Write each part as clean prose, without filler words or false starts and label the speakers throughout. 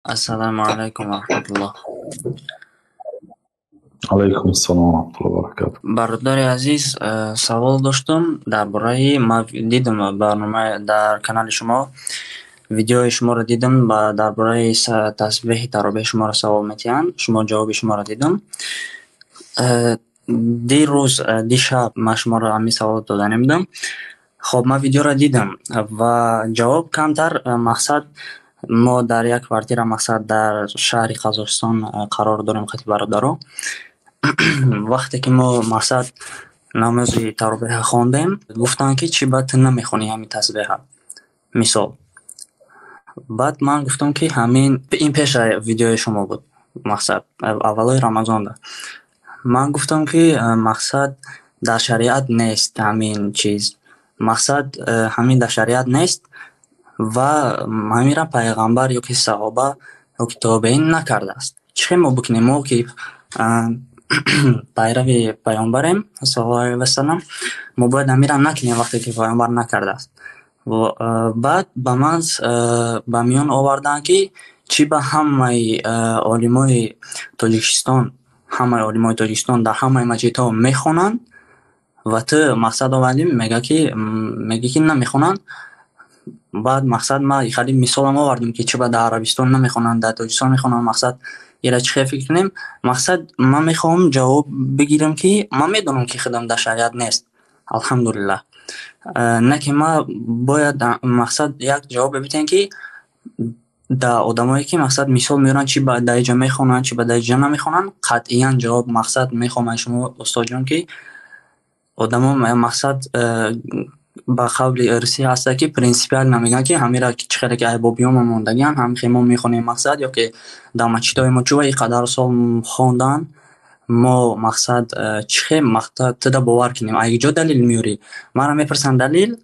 Speaker 1: Ассалому алайкум ва раҳматуллоҳ.
Speaker 2: Алайкум ассалом ва раҳматуллоҳи ва баракатуҳ.
Speaker 1: Бародари азиз, савол доштум дар бораи, ман дидам барнома дар канали шумо, видеои шуморо дидам ва дар бораи тасбеҳи таровеҳ шуморо савол метиҳанд, шумо ҷавоби шуморо дидам. Дирӯз, дишаб ман шуморо ҳамин савол доданӣ будам. Хоб, ман видеоро дидам ва ҷавоб камтар, мақсад мо дар як квартира, мақсад дар шаҳри Қазоқистон қарор дорем қати бародаро. Вақте ки мо, мақсад, намози таровеҳа хондем, гуфтанд, ки чӣ ба ту намехонӣ ҳамин тасбеҳа, мисол. Баъд ман гуфтам, ки ҳамин ин пеша видеои шумо буд, мақсад, аввалои Рамазонда. Ман гуфтам, ки мақсад, дар шариат нест ҳамин чиз, мақсад, ҳамин дар шариат нест ва ҳаминра пайғамбар ё ки саҳоба ё ки тобеин накардааст. Чӣ хел мо бикунем? Мо ки пайрави пайғамбарем, саллаллоҳу алайҳи васалам, мо бояд ҳаминра накунем, вақте ки пайғамбар накардааст. Баъд ба ман ба миён оварданд, ки чӣ ба ҳамаи олимои Тоҷикистон, ҳамаи олимои Тоҷикистон дар ҳамаи масҷидҳо мехонанд ва ту, мақсад, овардӣ, мега ки мегӣ, ки намехонанд. Баъд, мақсад, ман хеле мисолам овардем, ки чӣ ба дар Арабистон намехонанд, дар Тоҷикистон мехонанд. Мақсад, ира чӣ хел фикр кунем? Мақсад, ман мехоҳам ҷавоб бигирам, ки ман медонам, ки худам дар шариат нест, алҳамдулиллаҳ, не ки ман бояд, мақсад, як ҷавобе бидиҳем, ки да одамое ки, мақсад, мисол меоранд, чӣ ба дар иҷа мехонанд, чӣ ба дар иҷа намехонанд. Қатъиян ҷавоб, мақсад, мехоҳам аз шумо, устодҷон, ки одамо, мақсад, ба қавли русӣ ҳаста, ки принципиально мегӯянд, ки ҳамира чӣ хеле ки айбобиёмон мондагианд, ҳам мо мехонем, мақсад, ё ки дар масҷидҳои мо чӯ ин қадар сол хондан, мо, мақсад, чӣ хел туда бовар кунем? Ай ҷо далил меёрӣ? Маро мепурсанд далил,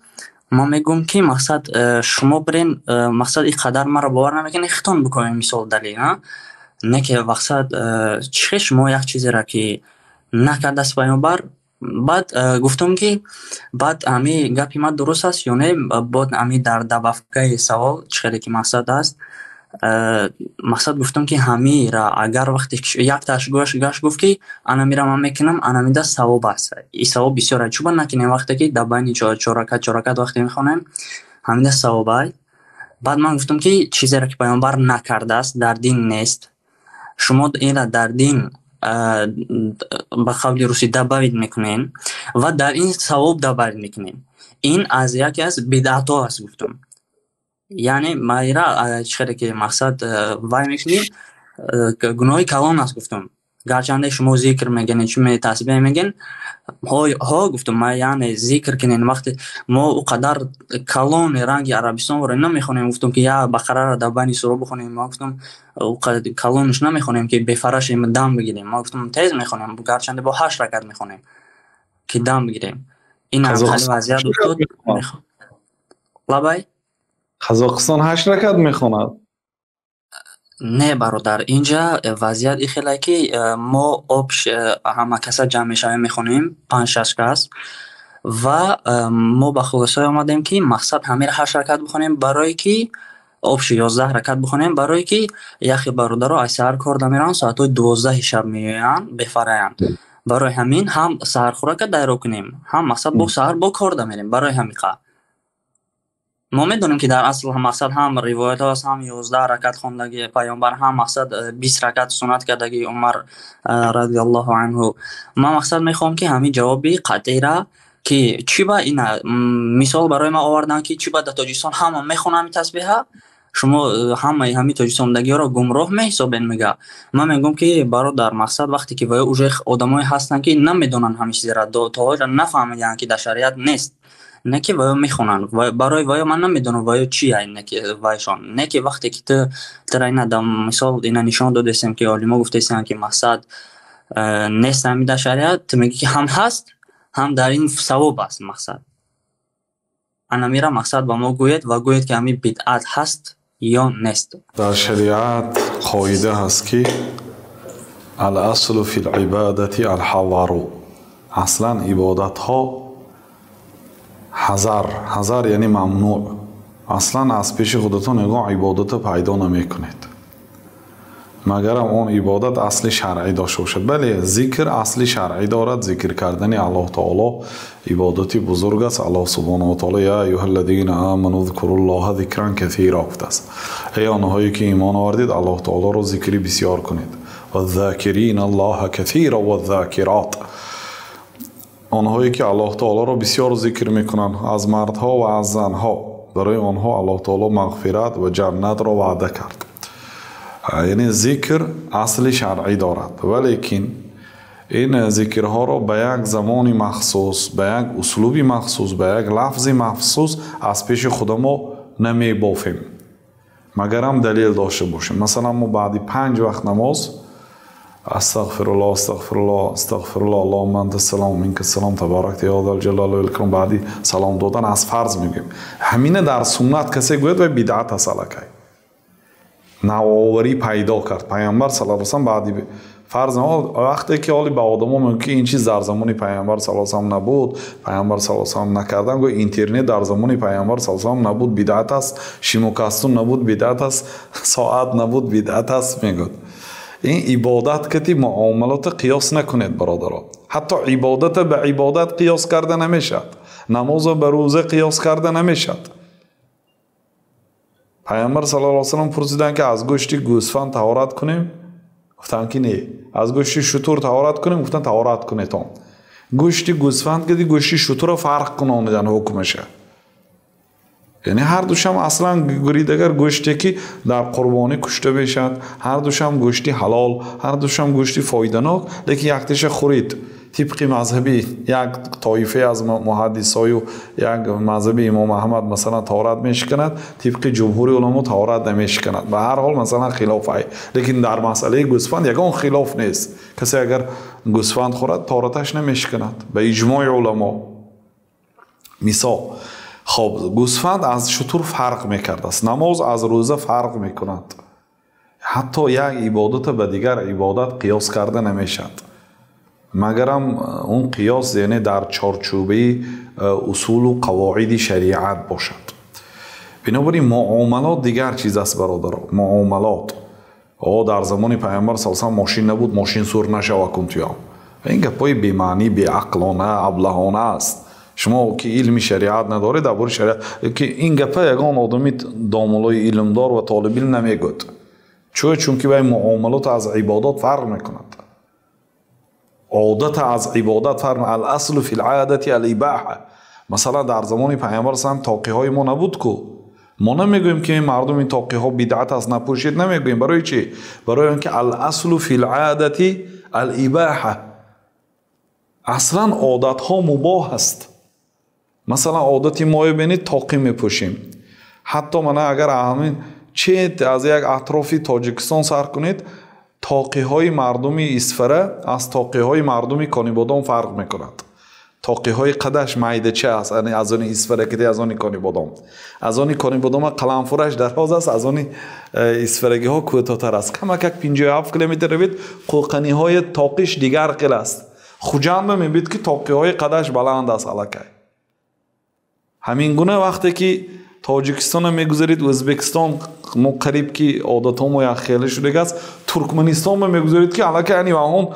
Speaker 1: ман мегӯям, ки, мақсад, шумо бирен, мақсад, ин қадар маро бовар намекунед, хитон бикунем, мисол, далил не ки, мақсад, чӣ хел шумо як чизеро ки накардааст паёмбар. Баъд гуфтам, ки баъд ҳами гапи ман дуруст аст ё не? Бод ҳами дар добавкаи савол чӣ хеле ки мақсад аст, мақсад, гуфтам, ки ҳамира агар вақте якташ гашт гуфт, ки анамира ман мекунам, анамида савоб аст, и савоб бисёр аст, чӯба накунем, вақте ки дар байни чоракат чоракат вақте мехонем, ҳамида савоб аст. Баъд ман гуфтам, ки чизеро ки паёмбар накардааст, дар дин нест, шумо инра дар дин, ба қавли русӣ, добавить мекунем ва дар ин савоб добавить мекунем, ин аз яке аз бидъатҳо аст, гуфтам. Яъне майра чӣ хеле ки, мақсад, вай мекунӣ, гуноҳи калон аст, гуфтам. Гарчанде шумо зикр мегӯен, чӣ тасбеҳ мегӯен, ҳо, гуфтам ма, яъне зикр кунен, вақте мо ӯ қадар калони ранги Арабистонро намехонем, гуфтам, ки я Бақараро дар байни сура бихонем. Ма гуфтам, ӯ калонаш намехонем, ки бефарашем, дам бигирем. Ма гуфтам, тез мехонем, гарчанде бо ҳашт ракат мехонем, ки дам бигирем. Ин хеле вазъият уфтод. Лабай.
Speaker 2: Қазоқистон ҳашт ракат мехонад?
Speaker 1: Не, бародар, инҷа вазъият и хеле ки мо общ ҳама каса ҷамъ мешавем, мехонем, панҷ шаш кас, ва мо ба хулосае омадем, ки, мақсад, ҳамира ҳашт ракат бихонем, барое ки общий 11 ракат бихонем, барое ки яхе бародаро аз саҳар кор дамеранд, соатҳои 12-и шаб меоянд, бефараянд. Барои ҳамин ҳам саҳархӯрака дайро кунем, ҳам, мақсад, бо саҳар бо кор дамерем. Барои ҳамин қа мо медонем, ки дар асл, мақсад, ҳам ривоятҳо аст, ҳам 11 ракат хондаги пайғамбар, ҳам, мақсад, 20 ракат суннат кардаги Умар радиаллоҳу анҳу. Ман, мақсад, мехоҳам, ки ҳамин ҷавоби қатъира, ки чӣ ба ина мисол барои ман оварданд, ки чӣ ба дар Тоҷикистон ҳама мехонанд ҳамин тасбеҳа, шумо ҳамаи ҳамин тоҷикистондагиҳоро гумроҳ меҳисобед, мега. Ман мегӯям, ки бародар, мақсад, вақте ки ваё уже одамое ҳастанд, ки намедонанд ҳамин чизера, то ҳоло нафаҳмидаанд, ки дар шариат нест, не ки ваё мехонанд. Барои ваё ман намедонам, ваё чи ай, не ки вайшон, не ки вақте ки ту тура ина да мисол ина нишон додестем, ки олимо гуфтаистанд, ки, мақсад, нест ҳамин дар шариат, ту мегӯӣ, ки ҳам ҳаст, ҳам дар ин савоб аст. Мақсад, анамира, мақсад, ба мо гӯед ва гӯед, ки ҳамин бидъат ҳаст ё нест.
Speaker 2: Дар шариат қоида ҳаст, ки аласлу фи либадати алҳавару, аслан ибодатҳо ҳазар, ҳазар яъне мамнӯъ. Аслан аз пеши худатон ягон ибодата пайдо намекунед. Магарам он ибодат асли шаръӣ дошта бошад. Бале, зикр асли шаръӣ дорад. Зикр кардани Аллоҳ таоло ибодати бузург аст. Аллоҳ субҳонаҳу ва таоло: «Я аюҳаллазина аману зкуруллоҳа зикран касира» гуфтааст. Эй онҳое ки имон овардед, Аллоҳ таолоро зикри бисёр кунед. Ваззакирина Аллоҳа касира ваззакирот. Онҳое ки Аллоҳ таолоро бисёр зикр мекунанд, аз мардҳо ва аз занҳо, барои онҳо Аллоҳ таоло мағфират ва ҷаннатро ваъда кард. Яъне зикр асли шаръӣ дорад, валекин ин зикрҳоро ба як замони махсус, ба як услуби махсус, ба як лафзи махсус аз пеши худамо намебофем, магарам далел дошта бошем. Масалан, мо баъди 5 вақт намоз астағфируллоҳ, астағфируллоҳ, астағфируллоҳ, аллоҳумма анта салом, минка салом, табаракта ё зал ҷалоли вал икром, баъди салом додан аз фарз мегӯем. Ҳамина дар суннат касе гӯяд, вай бидъат аст, аллакай навоварӣ пайдо кард. Пайғамбар саллаллоҳу алайҳи васаллам баъди фарз вақте ки ҳоли ба одамо мумкин ин чиз дар замони пайғамбар саллаллоҳу алайҳи васаллам набуд, пайғамбар саллаллоҳу алайҳи васаллам накардан, гӯ интернет дар замони пайғамбар саллаллоҳу алайҳи васаллам набуд, бидъат аст, шимокастун набуд, бидъат аст, соат набуд, бидъат аст, мегӯяд. Ин ибодат кати муомалото қиёс накунед, бародаро. Ҳатто ибодата ба ибодат қиёс карда намешавад, намозо ба рӯза қиёс карда намешавад. Пайғамбар саллаллоҳу алайҳи васаллам пурсиданд, ки аз гӯшти гӯсфанд таҳорат кунем? Гуфтанд, ки не. Аз гӯшти шутур таҳорат кунем? Гуфтанд, таҳорат кунетон. Гӯшти гӯсфанд кади гӯшти шутурро фарқ кунонидан ҳукмаша. Яъне ҳар душам аслан гуридагар гӯште ки дар қурбонӣ кушта мешавад, ҳар душам гӯшти ҳалол, ҳар душам гӯшти фоиданок, лекин яктиша хӯрид. Тибқи мазҳаби як тоифае аз муҳаддисою як мазҳаби имом Аҳмад, масалан, таҳорат мешиканад, тибқи ҷумҳури уламо таҳорат намешиканад. Ба ҳар ҳол, масалан, хилоф ай. Лекин дар масъалаи гӯсфанд ягон хилоф нест. Касе агар гӯсфанд хӯрад, таҳораташ намешиканад ба иҷмои уламо. Мисол, хоб, гӯсфанд аз шутур фарқ мекардааст, намоз аз рӯза фарқ мекунад. Ҳатто як ибодата ба дигар ибодат қиёс карда намешавад, магарам он қиёс яъне дар чорчӯбаи усулу қавоиди шариат бошад. Бинобар ин муомалот дигар чиз аст, бародаро. Муомалот, о, дар замони пайғамбар саллаллоҳу алайҳи васаллам мошин набуд, мошин сур нашава кун туям. Ин гапҳои бемаънӣ, беақлона, аблаҳона аст. Шумо ки илми шариат надоред, дар бораи шариат ки ин гапа ягон одами домулои илмдор ва толибилм намегӯяд. Чунки вай муомалот аз ибодат фарқ мекунад, одата аз ибодат фарқ. Аласлу фил одати алибаҳа. Масалан, дар замони пайғамбар саллаллоҳу тоқиҳои мо набуд ку. Мо намегӯем, ки мардум, ин тоқиҳо бидъат аст, напӯшед, намегӯем. Барои чӣ? Барои он ки аласлу фил одати алибаҳа, аслан одатҳо мубоҳ аст. Масалан, одати моё бинед, тоқӣ мепӯшем. Ҳатто мана агар ҳамин чет аз як атрофи Тоҷикистон сар кунед, тоқиҳои мардуми Исфара аз тоқиҳои мардуми Конибодом фарқ мекунад. Тоқиҳои қадаш майдача аст, аз они Исфара киди аз они Конибодом. Аз они Конибодома қаламфураш дароз аст, аз они исфарагиҳо кӯтоҳтар аст. Камакак 57 километр равед, қӯқаниҳои тоқиш дигар қил аст. Хуҷандба мебинед, ки тоқиҳои қадаш баланд аст аллакай. Ҳамин гуна вақте ки Тоҷикистонро мегузаред, Ӯзбекистон, мо қариб ки одатҳомо якхела шудагааст. Туркманистонро мегузаред, ки аллакай ани ваҳон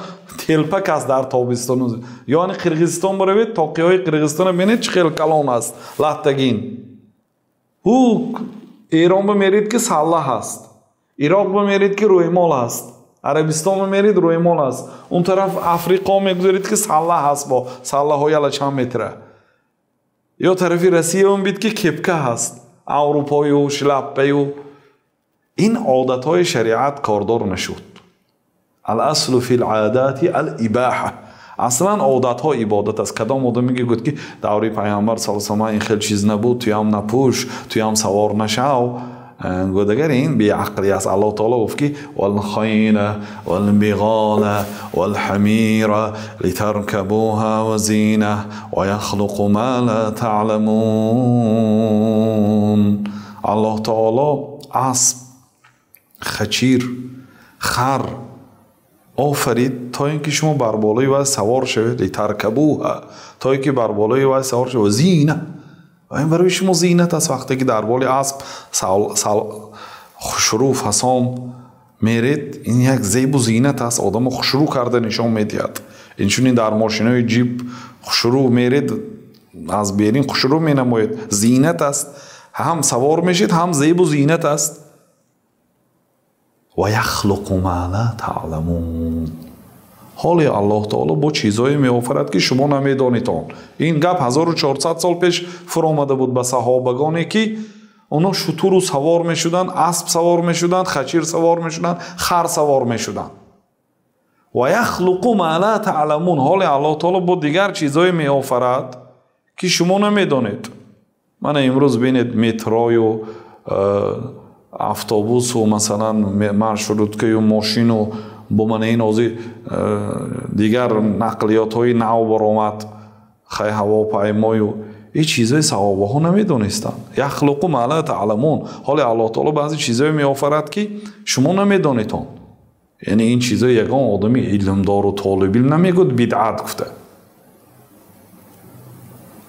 Speaker 2: телпак аст дар тобистон. Ё ани Қирғизистон баравед, тоқиҳои Қирғизистонро бинед, чӣ хел калон аст, латтагин. Ӯ Эронба меред, ки салла ҳаст, Ироқба меред, ки рӯймол ҳаст, Арабистонба меред, рӯймол ҳаст, он тараф Африқо мегузаред, ки салла ҳаст бо саллаҳои ала чанд метра. Ё тарафи Россия бид, ки кепка ҳаст, аврупою шлаппаю. Ин одатҳои шариат кордор нашуд. Аласлу фил одати алибаҳа. Аслан одатҳо ибодат аст. Кадом одаме ки гуфт, ки даври пайғамбар саллаллоҳу алайҳи васаллам ин хел чиз набуд, туям напӯш, туям савор нашав, гӯдагар ин беақлӣ аст. Аллоҳ таоло гуфт, ки валхайла валбиғола валҳамира литаркабуҳа ва зина ва яхлуқу ма ла таъламун. Аллоҳ таоло асп, хачир, хар офарид, то ин ки шумо бар болои вай савор шавед. Литаркабуҳа, то ин ки бар болои вай савор шавед. Зина, ва ин барои шумо зинат аст. Вақте ки дар болои асп хушрӯ фасон Меред, ин як зебу зинат аст, одамо хушрӯ карда нишон медиҳад. Инчунин дар мошинои ҷип хушрӯ меред, аз берин хушрӯ менамоед, зинат аст. Ҳам савор мешед, ҳам зебу зинат аст. Ва яхлуқу ма ла таъламун. Ҳоле Аллоҳ таоло бо чизҳое меофарад, ки шумо намедонед он. Ин гап 1400 сол пеш фуромада буд ба саҳобагоне, ки онҳо шутуру савор мешуданд, асп савор мешуданд, хачир савор мешуданд, хар савор мешуданд. Ва яхлуқу ма ла таъламун. Ҳоле Аллоҳ таоло бо дигар чизҳое меофарад, ки шумо намедонед. Мана имрӯз бинед метрою автобусу, масалан, маршруткаю, мошину, бо мана ин ҳозир дигар нақлиётҳои нав баромад, хай ҳавопаймою, ин чизҳои саҳобаҳо намедонистанд. Яхлуқу ма ла таъламун. Ҳоле Аллоҳ таоло баъзе чизҳое меофарад, ки шумо намедонед он. Яъне ин чизҳои ягон одами илмдору толибилм намегӯяд бидъат гуфта.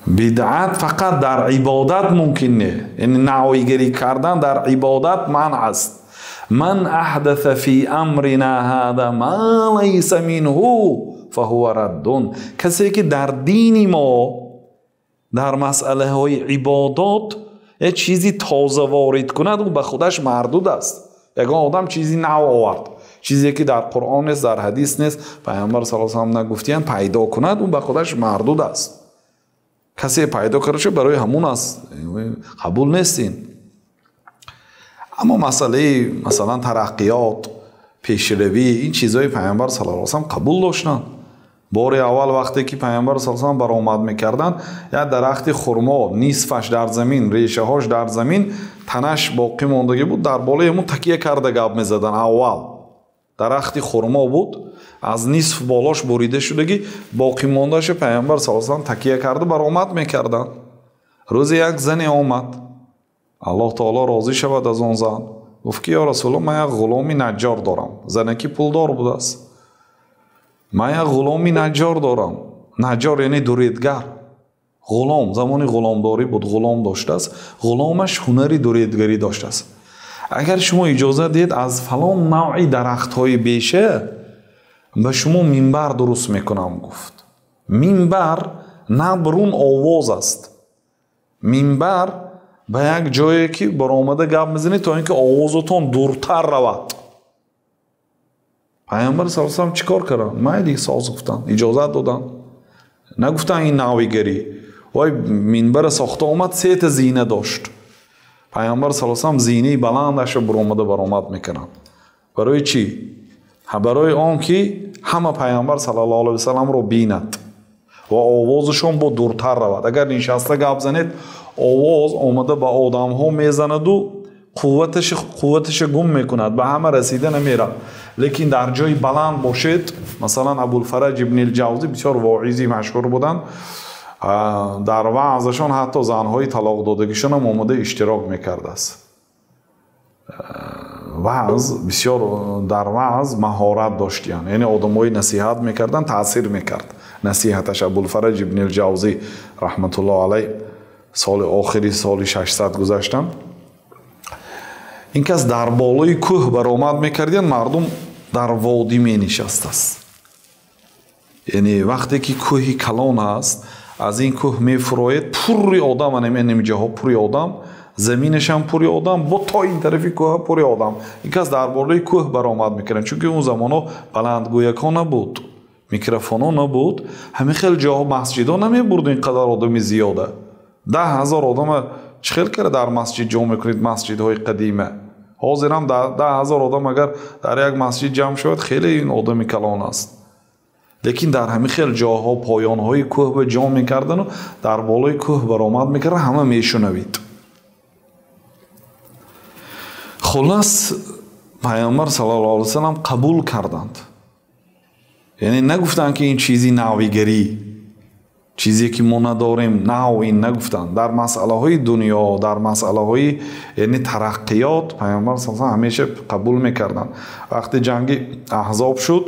Speaker 2: Бидъат фақат дар ибодат мумкин не. Яъне навигарӣ кардан дар ибодат манъ аст. Ман аҳдаса фи амрина ҳада ма лайса минҳу фаҳува раддун. Касе ки дар дини мо дар масъалаҳои ибодот як чизи тоза ворид кунад, ӯ ба худаш мардуд аст. Ягон одам чизи нав овард, чизе ки дар Қуръон нест, дар ҳадис нест, Пайғамбар саллаллоҳу алайҳи васаллам нагуфтиянд, пайдо кунад, ӯ ба худаш мардуд аст. Касе пайдо карда барои ҳамун аст, қабул нест ин. Аммо масъалаи масалан тараққиёт, пешравӣ, ин чизҳои Пайғамбар саллаллоҳу алайҳи васаллам қабул доштанд. Бори аввал вақте ки Пайғамбар саллаллоҳу алайҳи васаллам баромад мекарданд, як дарахти хурмо нисфаш дар замин, решаҳош дар замин, танаш боқӣ мондагӣ буд, дар болои ҳамун такия карда гап мезаданд. Аввал дарахти хурмо буд, аз нисф болош бурида шудагӣ, боқӣ мондаашо Пайғамбар саллаллоҳу алайҳи васаллам такия карда баромад мекарданд. Рӯзе як зане омад, Аллоҳ таоло розӣ шавад аз он зан, гуфт ки ё Расулуллоҳ, ман як ғуломи наҷҷор дорам. Занаки пулдор будааст. Ман як ғуломи наҷҷор дорам. Наҷҷор яъне дуредгар. Ғулом, замони ғуломдорӣ буд, ғулом доштааст. Ғуломаш ҳунари дуредгарӣ доштааст. Агар шумо иҷозат диҳед, аз фалон навъи дарахтҳои беша ба шумо минбар дуруст мекунам, гуфт. Минбар набрун овоз аст. Минбар ба як ҷое ки баромада гап мезанед, то ин ки овозатон дуртар равад. Пайғамбар саллаллоҳу алайҳи васаллам чӣ кор карданд? Майли соз гуфтанд, иҷозат доданд. Нагуфтанд ин навигарӣ. Вой, минбара сохта омад, сета зина дошт. Пайғамбар саллаллоҳу алайҳи васаллам зинаи баландашро баромада баромад мекунанд. Барои чӣ? Барои он ки ҳама Пайғамбар саллаллоҳу алайҳи васалламро бинад ва овозашон бо дуртар равад. Агар нишаста гап занед, овоз омада ба одамҳо мезанаду қувваташа гум мекунад, ба ҳама расида намерад. Лекин дар ҷои баланд бошед, масалан Абулфараҷ ибни Ҷавзӣ бисёр воизи машҳур буданд, дар ваъзашон ҳатто занҳои талоқдодагишон ҳам омада иштирок мекардааст. Ваъз бисёр, дар ваъз маҳорат доштиянд, яъне одамҳои насиҳат мекарданд, таъсир мекард насиҳаташ. Абулфараҷ ибни Ҷавзӣ раҳматуллоҳ алайҳ соли охири соли 600 гузаштанд. Ин кас дар болои кӯҳ баромад мекардиянд, мардум дар водӣ менишастааст. Яъне вақте ки кӯҳи калон аст, аз ин кӯҳ мефуроед, пурри одам, ана ҷоҳо пурри одам, заминашам пурри одам, бо то ин тарафи кӯҳа пурри одам. Ин кас дар болои кӯҳ баромад мекарданд, чунки он замонҳо баландгӯякҳо набуд, микрофонҳо набуд. Ҳамин хел ҷоҳо масҷидҳо намебурд ин қадар одами зиёда. 10,000 одама чӣ хел карда дар масҷид ҷо мекунед? Масҷидҳои қадима. Ҳозир ҳам 10,000 одам агар дар як масҷид ҷамъ шавад, хеле ин одами калон аст. Лекин дар ҳамин хел ҷоҳо, поёнҳои кӯҳ ба ҷо мекардану дар болои кӯҳ баромад мекардан, ҳама мешунавид. Хулас, Пайғамбар саллаллоҳу алайҳи васаллам қабул карданд. Яъне нагуфтанд ки ин чизи навигарӣ, чизе ки мо надорем, нав ин нагуфтанд. Дар масъалаҳои дунё, дар масъалаҳои яъне тараққиёт Пайғамбар саллаллоҳу алайҳи васаллам ҳамеша қабул мекарданд. Вақте ҷанги Аҳзоб шуд,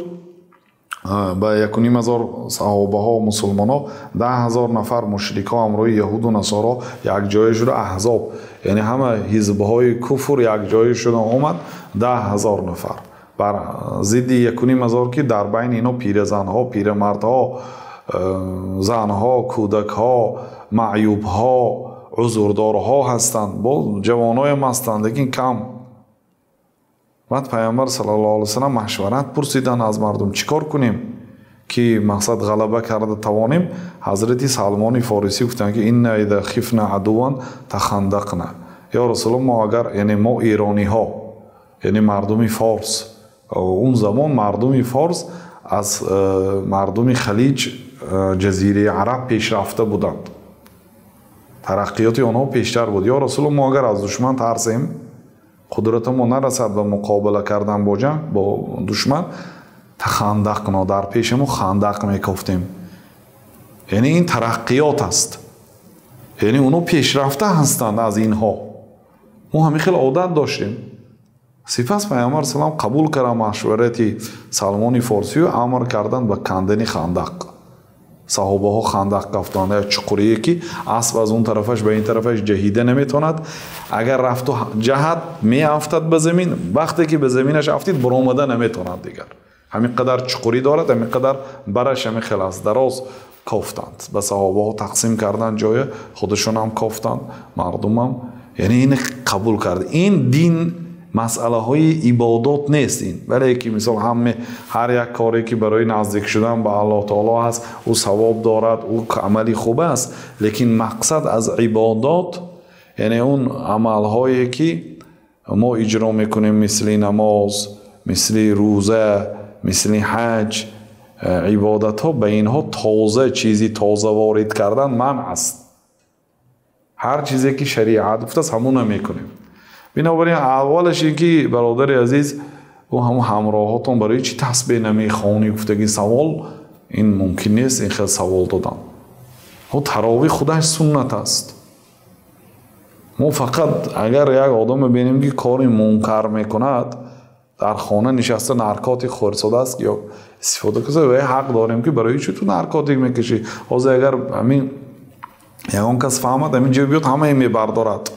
Speaker 2: ба 1,500 саҳобаҳо, мусулмонҳо, 10,000 нафар мушрикҳо ҳамроҳи яҳуду насоро якҷоя шуда, Аҳзоб, яъне ҳама ҳизбҳои куфр якҷоя шуда омад, 10,000 нафар. Бар зидди 1,5 ҳазор, ки дар байни инҳо пиразанҳо, пирамардҳо, занҳо, кӯдакҳо, маъюбҳо, узрдорҳо ҳастанд, боз ҷавоноям ҳастанд, лекин кам. Баъд Пайғамбар саллаллоҳу алайҳи васаллам машварат пурсиданд аз мардум, чӣ кор кунем, ки мақсад ғалаба карда тавонем. Ҳазрати Салмони Форисӣ гуфтанд, ки инна иза хифна адуван тахандақна. Ё Расулуллоҳ, мо агар, яъне мо эрониҳо, яъне мардуми форс, он замон мардуми форс аз мардуми Халиҷ, Ҷазираи Араб пешрафта буданд, тараққиёти онҳо пештар буд. Ё Расулуллоҳ, мо агар аз душман тарсем, қудратамон нарасад ба муқобила кардан бо ҷанг бо душман, тахандақно, дар пешамо хандақ мекофтем. Яъне ин тараққиёт аст, яъне онҳо пешрафта ҳастанд аз инҳо. Мо ҳамин хел одат доштем. Сипас Пайғамбар салам қабул кард машварати Салмони Форсию амр карданд ба кандани хандақ. Саҳобаҳо хандақ кафтанд, як чуқурие, ки асп аз он тарафаш ба ин тарафаш ҷаҳида наметавонад. Агар рафту ҷаҳад, меафтад ба замин. Вақте ки ба заминаш афтид, баромада наметавонад дигар. Ҳамин қадар чуқурӣ дорад, ҳамин қадар бараш ҳамин хел аст, дароз кофтанд. Ба саҳобаҳо тақсим карданд ҷоя, худашонам кофтанд, мардумам. Яъне ин қабул кард. Ин дин масъалаҳои ибодот нест ин, бале ки мисол ҳаме ҳар як коре, ки барои наздик шудан ба Аллоҳ таоло ҳаст, ӯ савоб дорад, ӯ амали хуб аст. Лекин мақсад аз ибодот, яъне он амалҳое, ки мо иҷро мекунем, мисли намоз, мисли рӯза, мисли ҳаҷ, ибодатҳо, ба инҳо тоза чизи тоза ворид кардан манъ аст. Ҳар чизе, ки шариат гуфтааст, ҳамона мекунем. Бинобар ин аввалаш ин ки, бародари азиз, ӯ ҳамун ҳамроҳотон барои чӣ тасбеҳ намехонӣ гуфтаги савол, ин мумкин нест, ин хел савол додан. Ӯ таровӣ худаш суннат аст. Мо фақат агар як одаме бинем, ки кори мункар мекунад, дар хона нишаста наркотик хӯрсодааст ё истифода кунад, вай ҳақ дорем, ки барои чӣ ту наркотик мекашӣ? Ҳозир агар ҳамин ягон кас фаҳмад, ҳамин ҷо биёд, ҳамаи мебардорад.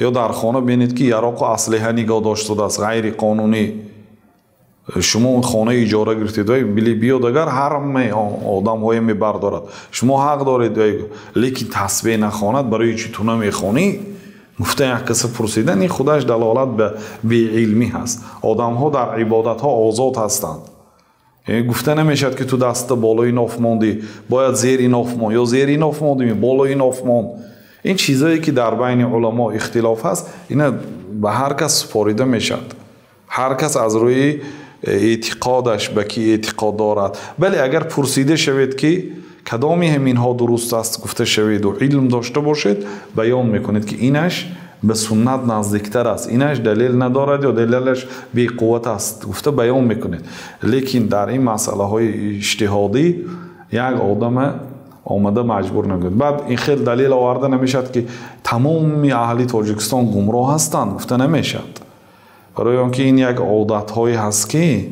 Speaker 2: Ё дар хона бинед, ки яроқу аслиҳа нигоҳ доштадааст ғайриқонунӣ, шумо хонаи иҷора гирифтед, вай биёд, агар ҳамаи одамҳое мебардорад, шумо ҳақ доред. Лекин тасбеҳ нахонад, барои чӣ ту намехонӣ гуфта як каса пурсидан, ин худаш далолат ба беилмӣ ҳаст. Одамҳо дар ибодатҳо озод ҳастанд. Гуфта намешавад, ки ту даста болои ноф мондӣ, бояд зери ноф мон, ё зери ноф мондӣ, болои ноф мон. Ин чизое, ки дар байни уламо ихтилоф ҳаст, ина ба ҳар кас супорида мешавад, ҳар кас аз рӯи эътиқодаш, ба ки эътиқод дорад. Бале, агар пурсида шавед, ки кадоми ҳаминҳо дуруст аст гуфта шаведу илм дошта бошед, баён мекунед, ки инаш ба суннат наздиктар аст, инаш далел надорад ё далелаш беқувват аст гуфта баён мекунед. Лекин дар ин масъалаҳои иҷтиҳодӣ як одама омада маҷбур намекунад. Баъд ин хел далел оварда намешавад, ки тамоми аҳли Тоҷикистон гумроҳ ҳастанд гуфта намешавад, барои он ки ин як одатҳое ҳаст, ки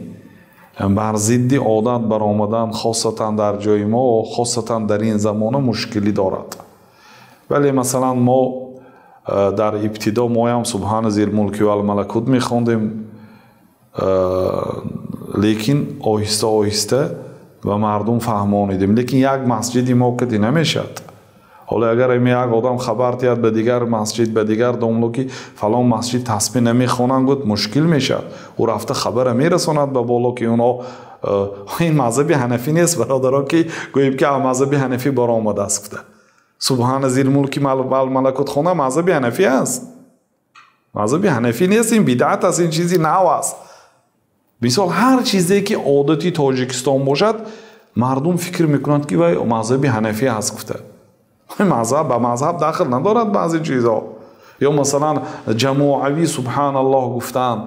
Speaker 2: бар зидди одат баромадан, хосатан дар ҷои мо, хосатан дар ин замона, мушкилӣ дорад. Бале, масалан, мо дар ибтидо моям субҳана зилмулки валмалакут мехондем, лекин оҳиста оҳиста ба мардум фаҳмонидем. Лекин як масҷиди мо кади намешавад. Ҳоло агар ами як одам хабар диҳад ба дигар масҷид, ба дигар домло, ки фалон масҷид тасбеҳ намехонанд гуфт, мушкил мешавад. Ӯ рафта хабара мерасонад ба боло, ки онҳо ин мазҳаби ҳанафӣ нест, бародаро, ки гӯем, ки мазҳаби ҳанафӣ баромадааст гуфта. Субҳана зилмулки валмалакут хонда мазҳаби ҳанафӣ аст? Мазҳаби ҳанафӣ нест, ин бидъат аст, ин чизи нав аст. Мисол, ҳар чизе, ки одати Тоҷикистон бошад, мардум фикр мекунанд, ки вай мазҳаби ҳанафӣ аст гуфта. Мазҳаб ба мазҳаб дахл надорад баъзе чизҳо. Ё масалан, ҷамоавӣ субҳаналлоҳ гуфтан,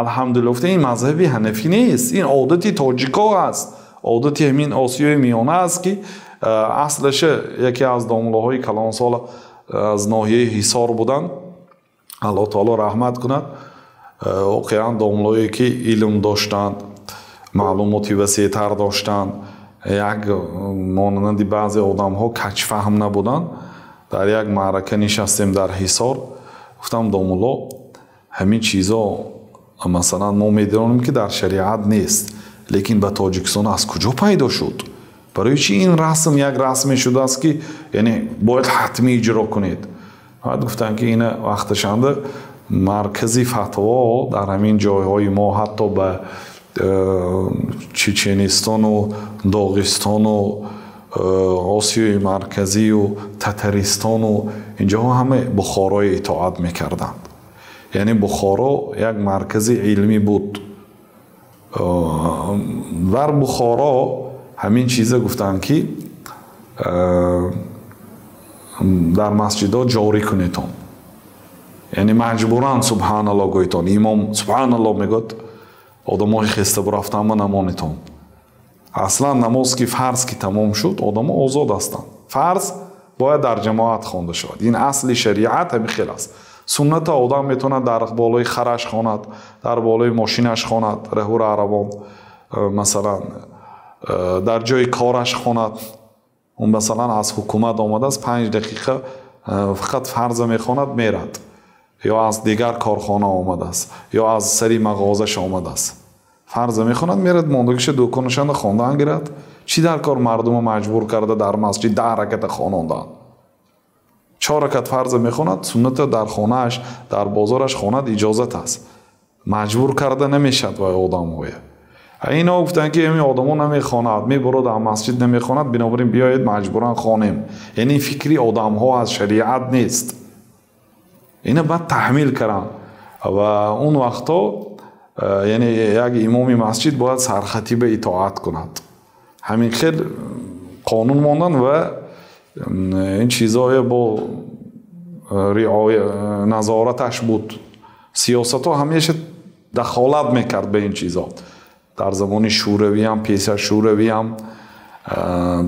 Speaker 2: алҳамдулиллоҳ гуфтан, ин мазҳаби ҳанафӣ нест, ин одати тоҷико аст, одати ҳамин Осиёи Миёна аст, ки аслаша яке аз домлаҳои калонсола аз ноҳияи Ҳисор буданд, Аллоҳ таоло раҳмат кунад. Воқеан домлое, ки илм доштанд, маълумоти васеътар доштанд, як монанди баъзе одамҳо качфаҳм набуданд. Дар як маърака нишастем дар Ҳисор, гуфтам: домулло, ҳамин чизо Масалан, мо медонем, ки дар шариат нест, лекин ба Тоҷикистон аз куҷо пайдо шуд? Барои чӣ ин расм як расме шудааст, ки яъне бояд ҳатмӣ иҷро кунед? Баъд гуфтанд, ки ина вақташанда маркази фатво дар ҳамин ҷойҳои мо, ҳатто ба Чеченистону Доғистону Осиёи Марказию Татаристону инҷоҳо ҳама Бухорои итоат мекарданд. Яъне Бухоро як маркази илмӣ буд. Дар Бухоро ҳамин чиза гуфтанд, ки дар масҷидҳо ҷорӣ кунедон, яъне маҷбуран субҳаналло гӯйтон. Имом субҳаналло мегӯяд, одамои хеста бурафтанма намонетон. Аслан намоз ки фарз ки тамом шуд, одамо озод ҳастанд. Фарз бояд дар ҷамоат хонда шавад, ин асли шариат ҳамин хел аст. Сунната одам метавонад дар болои хараш хонад, дар болои мошинаш хонад, раҳура аравон, масалан, дар ҷои кораш хонад. Он масалан аз ҳукумат омадааст, 5 дақиқа фақат фарза мехонад, мерад, ё аз дигар корхона омадааст, ё аз сари мағозаш омадааст, фарза мехонад, мерад, мондагиша дуконашанда хондан гирад. Чӣ дар кор мардумо маҷбур карда дар масҷид 10 раката хонондаанд? Чор ракат фарза мехонад, сунната дар хонааш, дар бозораш хонад, иҷозат аст, маҷбур карда намешавад вай одамҳоя. Ино гуфтанд, ки ҳамин одамо намехонад, мебурад, дар масҷид намехонад, бинобар ин биёед маҷбуран хонем. Яъне фикри одамҳо аз шариат нест, ина баъд таҳмил карданд. Ва он вақтҳо, яъне як имоми масҷид бояд сархатиба итоат кунад, ҳамин хел қонун монданд. Ва ин чизҳое бо риоя назораташ буд. Сиёсатҳо ҳамеша дахолат мекард ба ин чизҳо. Дар замони шӯравиам, пеш аз шӯравиам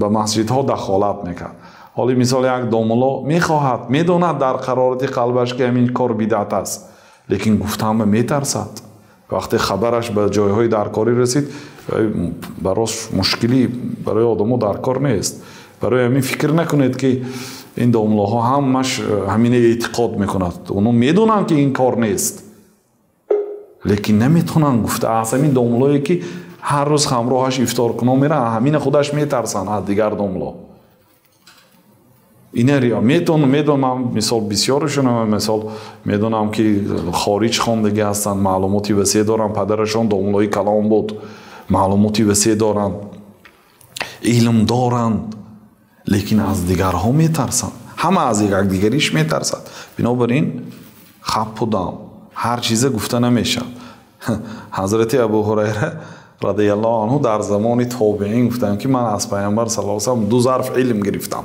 Speaker 2: ба масҷидҳо дахолат мекард. Ҳоли мисол, як домулло мехоҳад, медонад дар қарорати қалбаш, ки ҳамин кор бидъат аст, лекин гуфтанба метарсад. Вақте хабараш ба ҷойҳои даркорӣ расид, барош мушкилӣ, барои одамо дар кор нест. Барои ҳамин фикр накунед, ки ин домуллоҳо ҳамаш ҳамина эътиқод мекунад. Оно медонанд, ки ин кор нест, лекин наметавонанд гуфта. Аз ҳамин домуллое, ки ҳар рӯз ҳамроҳаш ифторкунон мераванд, ҳамина худаш метарсанд аз дигар домулло. Ина медонам, мисол, бисёрашон, мисол, медонам, ки хориҷ хондагӣ ҳастанд, маълумоти васеъ доранд, падарашон домуллои калон буд, маълумоти васеъ доранд, илм доранд, лекин аз дигарҳо метарсанд. Ҳама аз якдигариш метарсад. Бинобар ин хаппудам ҳар чизе гуфта намешавад. Ҳазрати Абу Ҳурайра радиаллоҳу анҳу дар замони тобеин гуфтанд, ки ман аз Пайғамбар саллаллоҳу алайҳи васаллам ду зарф илм гирифтам,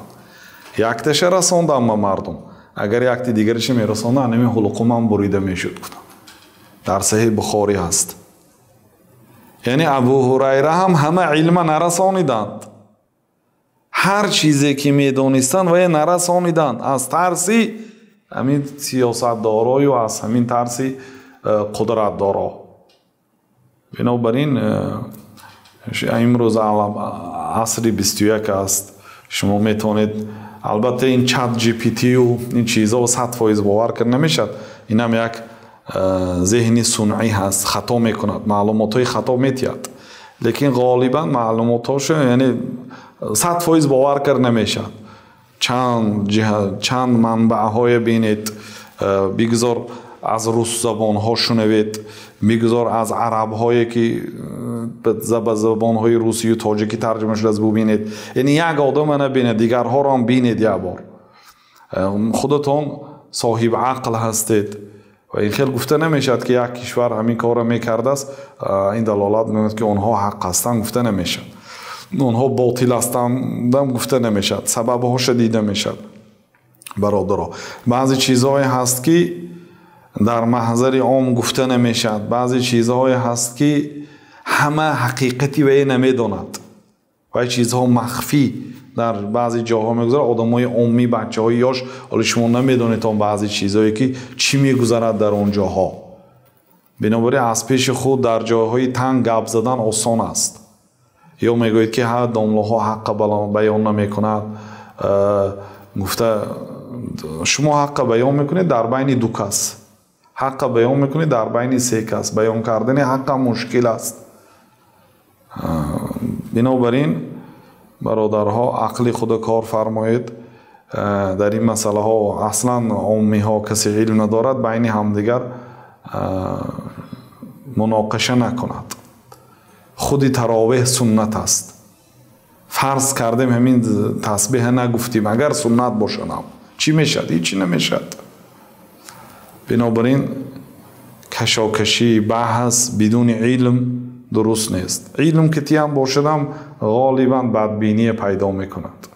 Speaker 2: якташа расондам ба мардум, агар якти дигараша мерасондам, ҳамин ҳулқумам бурида мешуд, гуфтам. Дар Саҳиҳ Бухорӣ ҳаст. Яъне Абу Ҳурайра ҳам ҳама илма нарасониданд, ҳар чизе ки медонистанд, вае нарасониданд аз тарси ҳамин сиёсатдорою аз ҳамин тарси қудратдоро. Бинобар ин имрӯз асри 21 аст, шумо метавонед, албатта, ин чат GPT-ю ин чизҳо 100% бовар кард намешавад, инам як зеҳни сунъӣ ҳаст, хато мекунад, маълумотҳои хато метиҳад, лекин ғолибан маълумотҳошо, яъне 100% бовар кард намешавад. Чанд ҷиҳат, чанд манбаъҳое бинед, бигзор аз русзабонҳо шунавед, бигзор аз арабҳое, ки ба забонҳои русию тоҷикӣ тарҷума шудааст, бубинед. Яъне як одама набинед, дигарҳоро ҳам бинед як бор. Худатон соҳиби ақл ҳастед. Ва ин хел гуфта намешавад, ки як кишвар ҳамин корро мекардааст, ин далолат мекунад, ки онҳо ҳақ ҳастанд, гуфта намешавад. Онҳо ботил ҳастандам гуфта намешавад, сабабҳоша дида мешавад. Бародаро, баъзе чизҳое ҳаст, ки дар маҳзари ом гуфта намешавад, баъзе чизҳое ҳаст, ки ҳама ҳақиқати вае намедонад. Вай чизҳо махфӣ дар баъзе ҷоҳо мегузарад. Одамои оммӣ, бачаҳои ёш, ҳоло шумо намедонед он баъзе чизҳое, ки чӣ мегузарад дар он ҷоҳо. Бинобар ин аз пеши худ дар ҷойҳои танг гап задан осон аст. Ё мегӯед, ки ҳа, домлоҳо ҳаққа баён намекунад гуфта, шумо ҳаққа баён мекунед дар байни ду кас. Ҳаққа баён мекунӣ дар байни се кас, баён кардани ҳаққа мушкил аст. Бинобар ин, бародарҳо, ақли худа кор фармоед дар ин масъалаҳо. Аслан оммиҳо, касе илм надорад, байни ҳамдигар муноқиша накунад. Худи таровеҳ суннат аст. Фарз кардем, ҳамин тасбеҳа нагуфтим, агар суннат бошадам, чӣ мешавад? Ҳичи намешавад. Бинобар ин, кашокашӣ, баҳс бидуни илм дуруст нест. Илм ки тиам бошадам, ғолибан бадбиние пайдо мекунад.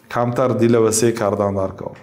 Speaker 2: Камтар дила васеъ кардан дар кор.